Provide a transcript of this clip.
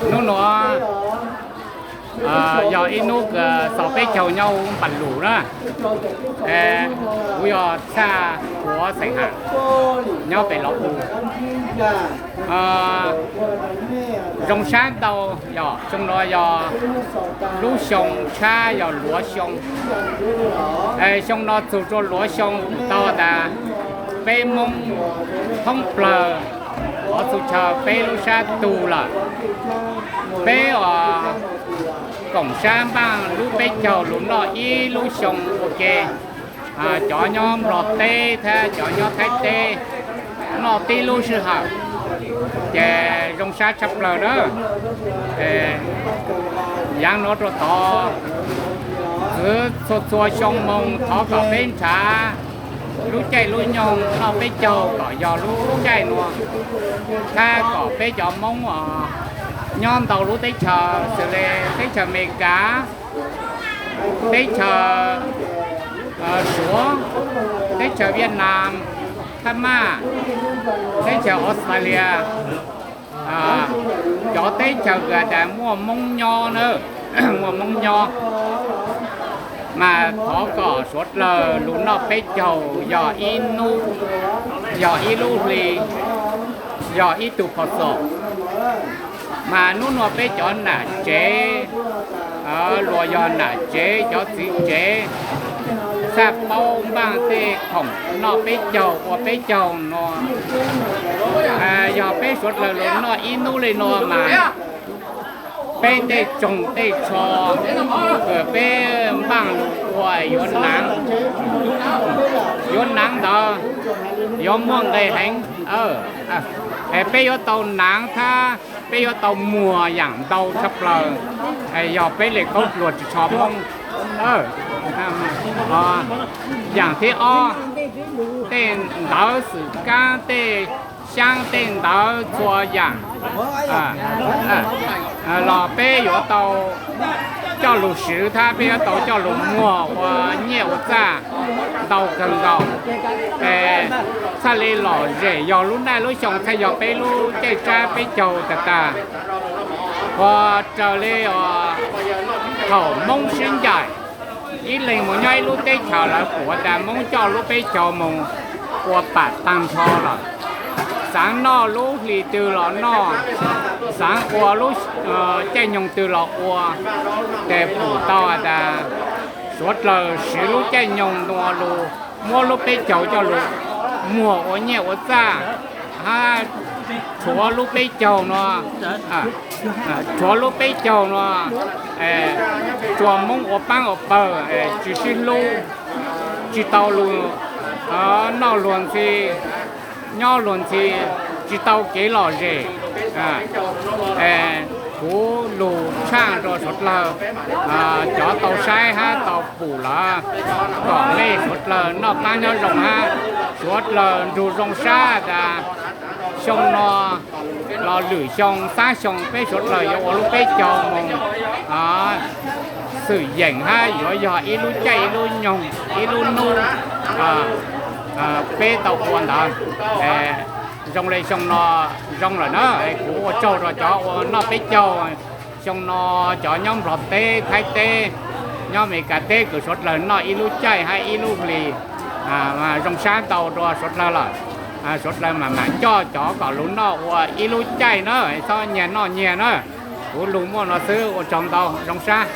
Hnub nuav yog ib hnub xaus peb caug nyob huv Npam Lus na. Kuv yog Txhaj Huav Xeem Has nyob pem Los Us. Zoo sab ntau, yog xyoo no yog lub xyoo tshab yog luav xyoo. Xyoo no txug rua luav xyoo tau tas peb Moob thoob plawg qhov txhua chaw peb lub sab tug lawm. Peb koom sab npaaj lub peb caug lug noj ib lub xyoo ua ke. Cov nyob Nplog teb thab cov nyob Thaib teb noj tib lub sij hawm, ces zoo sab tshaj plawg na. Yaav nuav rua tod, txwv txhua txhua xyoo moog thov kom peb nrhav lub caij lub nyoog noj peb caug kom yog lub caij nuav, thab kom peb cov Moob nyob ntau lub teb chaws xws le teb chaws Amelikas, teb chaws Suav, teb chaws Viaj Nam, Thab Maj, teb chaws Australia, cov teb chaws kws has tas muaj Moob nyob na, muaj Moob nyob, mas thov kom suav dlawg lug noj peb caug yog ib hnub, yog ib lub hli, yog ib tug phos xom. Mas hnub nuav peb cov nam tsev, luas yog nam tsev cov txiv tsev, txhaj paub npaaj tej khoom noj peb caug ua peb caug nuav. Yog peb suav dlawg lug noj ib hnub li nuav mas peb tej tsoog tej tsho kws peb npaaj lug ua yuav naav, yuav naav ntawd yuav muaj nqe heev. Peb yuav tau naav thab peb yuav tau muag yaam ntau tshaj plawg, yog peb le khaub dluag ris tsho Moob. Yaam thib ob, tej ntawv xwm kaab, tej xyaab tej ntawv txhua yaam los peb yuav tau coj lug swv thab peb yuav tau coj lug muag ua nyiaj ua txaj ntau kawg nkaus. Txhaj le lom zem yog lub naj lub xyoo txhaj yog peb lub caij tsab peb caug tag tag. Ua raws le thaum Moob sib ncaim, ib leeg moog nyob ib lub teb chaws lawv pum tas Moob coj lub peb caug moog ua pam taag nrho lawm. Xaav noj lub hli twg los noj, xaav ua lub caij nyoog twg los ua, ces pum tau has tas suav dlawg siv lub caij nyoog nuav lug muab lub peb caug coj lug muag ua nyiaj ua txaj, hab tshuav lub peb caug nuav, tshuav lub peb caug nuav, tsuas Moob ua paab ua pawg, tsis sib hlub, tsis tau lug noj luag ntxhi, nyob luag ntxhi, tsis tau kev lom zem. Kuv lug tshaaj rua suav dlawg, cov tau saib hab tau pum lawm, kom mej suav dlawg noj qaab nyob zoo hab suav dlawg nrug zoo sab tas xyoo no los lwm xyoo, xab xyoo peb suav dlawg yuav ua lub peb caug moog xwm yeem hab yuav yog ib lub caij ib lub nyoog ib lub nub peb tau ua ntawd. Zoo le xyoo no zoo lawm na, kuv ua tsaug rua cov ua noj peb caug xyoo no, cov nyob Nplog teb, Thaib teb, nyob Amelikas teb kws suav dlawg noj ib lub caij hab ib lub hli zoo sab ntau rua suav dlawg lawm. Suav dlawg mam mam coj cov kom lug noj ua ib lub caij na, txhob nyiag noj nyiag na. Kuv lug muaj no xwb, ua tsaug ntau, zoo sab.